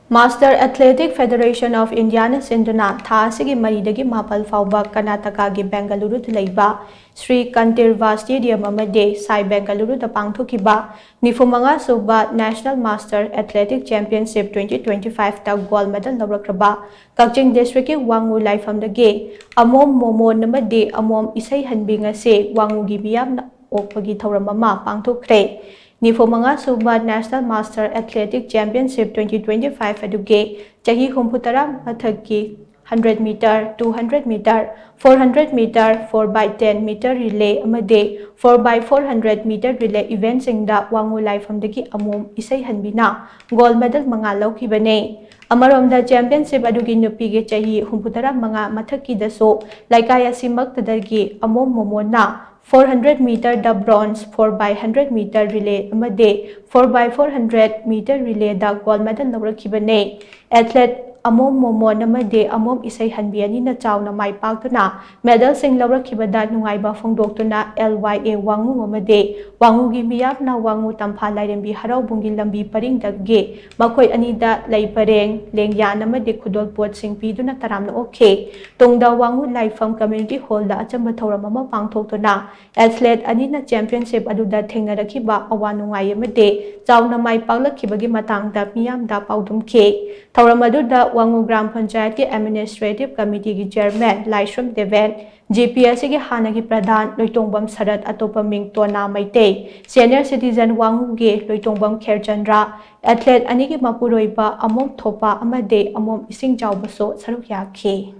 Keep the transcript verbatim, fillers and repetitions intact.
Master Athletic Federation of Indiaꯅ ꯁꯤꯟꯗꯨꯅ ꯊꯥ ꯑꯁꯤꯒꯤ ꯃꯔꯤꯗꯒꯤ ꯃꯥꯄꯜ ꯐꯥꯎꯕ ꯀꯔꯅꯥꯇꯀꯥꯒꯤ ꯕꯦꯡꯒꯂꯨꯔꯨꯗ ꯂꯩꯕ ꯁ꯭ꯔꯤ ꯀꯟꯇꯤꯔꯚꯥ ꯁ꯭ꯇꯦꯗꯤꯌꯝ ꯑꯃꯗꯤ ꯁꯥꯏ ꯕꯦꯡꯒꯂꯨꯔꯨꯗ ꯄꯥꯡꯊꯣꯛꯈꯤꯕ ꯅꯤꯐꯨꯃꯉꯥ ꯁꯨꯕ National Master Athletic Championship twenty twenty fiveꯇ ꯒꯣꯜ ꯃꯦꯗꯜ ꯂꯧꯔꯛꯈ꯭ꯔꯕ ꯀꯛꯆꯤꯡ ꯗꯤꯁꯇ꯭ꯔꯤꯛꯀꯤ ꯋꯥꯉꯨ ꯂꯥꯏꯐꯝꯗꯒꯤ ꯑꯃꯣꯝ ꯃꯣꯃꯣꯟ ꯑꯃꯗꯤ ꯑꯃꯣꯝ ꯏꯁꯩ ꯍꯟꯕꯤ ꯉꯁꯤ ꯋꯥꯉꯨꯒꯤ ꯃꯤꯌꯥꯝꯅ ꯑꯣꯛꯄꯒꯤ ꯊꯧꯔꯝ ꯑꯃ ꯄꯥꯡꯊꯣꯛꯈ꯭ꯔꯦ꯫ ꯅꯤꯐꯨꯃꯉꯥ ꯁꯨꯕ National Master Athletic Championship twenty twenty five ꯑꯗꯨꯒꯤ ꯆꯍꯤ ꯍꯨꯝꯐꯨ ꯇꯔꯥ ꯃꯊꯛꯀꯤ hundred meter, two hundred meter, four hundred meter, four by ten meter relay ꯑꯃꯗꯤ four by four hundred meter relay eventꯁꯤꯡꯗ ꯋꯥꯉꯨ ꯂꯥꯏꯐꯝꯗꯒꯤ ꯑꯃꯣꯝ ꯏꯁꯩ ꯍꯟꯕꯤꯅ ꯒꯣꯜ ꯃꯦꯗꯜ ꯃꯉꯥ ꯂꯧꯈꯤꯕꯅꯤ꯫ ꯑꯃꯔꯣꯝꯗ championship ꯑꯗꯨꯒꯤ ꯅꯨꯄꯤꯒꯤ ꯆꯍꯤ ꯍꯨꯝꯐꯨ ꯇꯔꯥ ꯃꯉꯥ ꯃꯊꯛꯀꯤꯗꯁꯨ ꯂꯩꯀꯥꯏ ꯑꯁꯤꯃꯛꯇꯗꯒꯤ ꯑꯃꯣꯝ ꯃꯣꯃꯣꯟꯅ four hundred meterꯗ bronze, four by hundred meter relay ꯑꯃꯗꯤ four by four hundred meter relayꯗ ꯒꯣꯜ ꯃꯦꯗꯜ ꯂꯧꯔꯛꯈꯤꯕꯅꯤ꯫ Athlete ꯑꯃꯣꯝ ꯃꯣꯃꯣꯟ ꯑꯃꯗꯤ ꯑꯃꯣꯝ ꯏꯁꯩ ꯍꯟꯕꯤ ꯑꯅꯤꯅ ꯆꯥꯎꯅ ꯃꯥꯏ ꯄꯥꯛꯇꯨꯅ ꯃꯦꯗꯜꯁꯤꯡ ꯂꯧꯔꯛꯈꯤꯕꯗ ꯅꯨꯡꯉꯥꯏꯕ ꯐꯣꯡꯗꯣꯛꯇꯨꯅ L Y A ꯋꯥꯉꯨ ꯑꯃꯗꯤ ꯋꯥꯉꯨꯒꯤ ꯃꯤꯌꯥꯝꯅ ꯋꯥꯉꯨ ꯇꯝꯐꯥ ꯂꯥꯏꯔꯦꯝꯕꯤ ꯍꯔꯥꯎꯕꯨꯡꯒꯤ ꯂꯝꯕꯤ ꯄꯔꯤꯡꯗꯒꯤ ꯃꯈꯣꯏ ꯑꯅꯤꯗ ꯂꯩ ꯄꯔꯦꯡ, ꯂꯦꯡꯌꯥꯟ ꯑꯃꯗꯤ ꯈꯨꯗꯣꯜꯄꯣꯠꯁꯤꯡ ꯄꯤꯗꯨꯅ ꯇꯔꯥꯝꯅ ꯑꯣꯛꯈꯤ꯫ ꯇꯨꯡꯗ ꯋꯥꯉꯨ ꯂꯥꯏꯐꯝ community hallꯗ ꯑꯆꯝꯕ ꯊꯧꯔꯝ ꯑꯃ ꯄꯥꯡꯊꯣꯛꯇꯨꯅ athlete ꯑꯅꯤꯅ championship ꯑꯗꯨꯗ ꯊꯦꯡꯅꯔꯛꯈꯤꯕ ꯑꯋꯥ ꯅꯨꯡꯉꯥꯏ ꯑꯃꯗꯤ ꯆꯥꯎꯅ ꯃꯥꯏ ꯄꯥꯛꯂꯛꯈꯤꯕꯒꯤ ꯃꯇꯥꯡꯗ ꯃꯤꯌꯥꯝꯗ ꯄꯥꯎꯗꯝꯈꯤ꯫ ꯊꯧꯔꯝ ꯑꯗꯨꯗ ꯋꯥꯉꯨ ꯒ꯭ꯔꯥꯝ ꯄꯟꯆꯥꯌꯠꯀꯤ administrative committeeꯒꯤ chairman ꯂꯥꯏꯁ꯭ꯔꯝ ꯗꯦꯕꯦꯟ, GP ꯑꯁꯤꯒꯤ ꯍꯥꯟꯅꯒꯤ ꯄ꯭ꯔꯙꯥꯟ ꯂꯣꯏꯇꯣꯡꯕꯝ ꯁꯔꯠ, ꯑꯇꯣꯞꯄ ꯃꯤꯡ ꯇꯣꯅꯥ ꯃꯩꯇꯩ, senior citizen ꯋꯥꯉꯨꯒꯤ ꯂꯣꯏꯇꯣꯡꯕꯝ ꯈꯦꯔꯆꯟꯗ꯭ꯔ, athlete ꯑꯅꯤꯒꯤ ꯃꯄꯨꯔꯣꯏꯕ ꯑꯃꯣꯝ ꯊꯣꯄꯥ ꯑꯃꯗꯤ ꯑꯃꯣꯝ ꯏꯁꯤꯡ ꯆꯥꯎꯕꯁꯨ ꯁꯔꯨꯛ ꯌꯥꯈꯤ꯫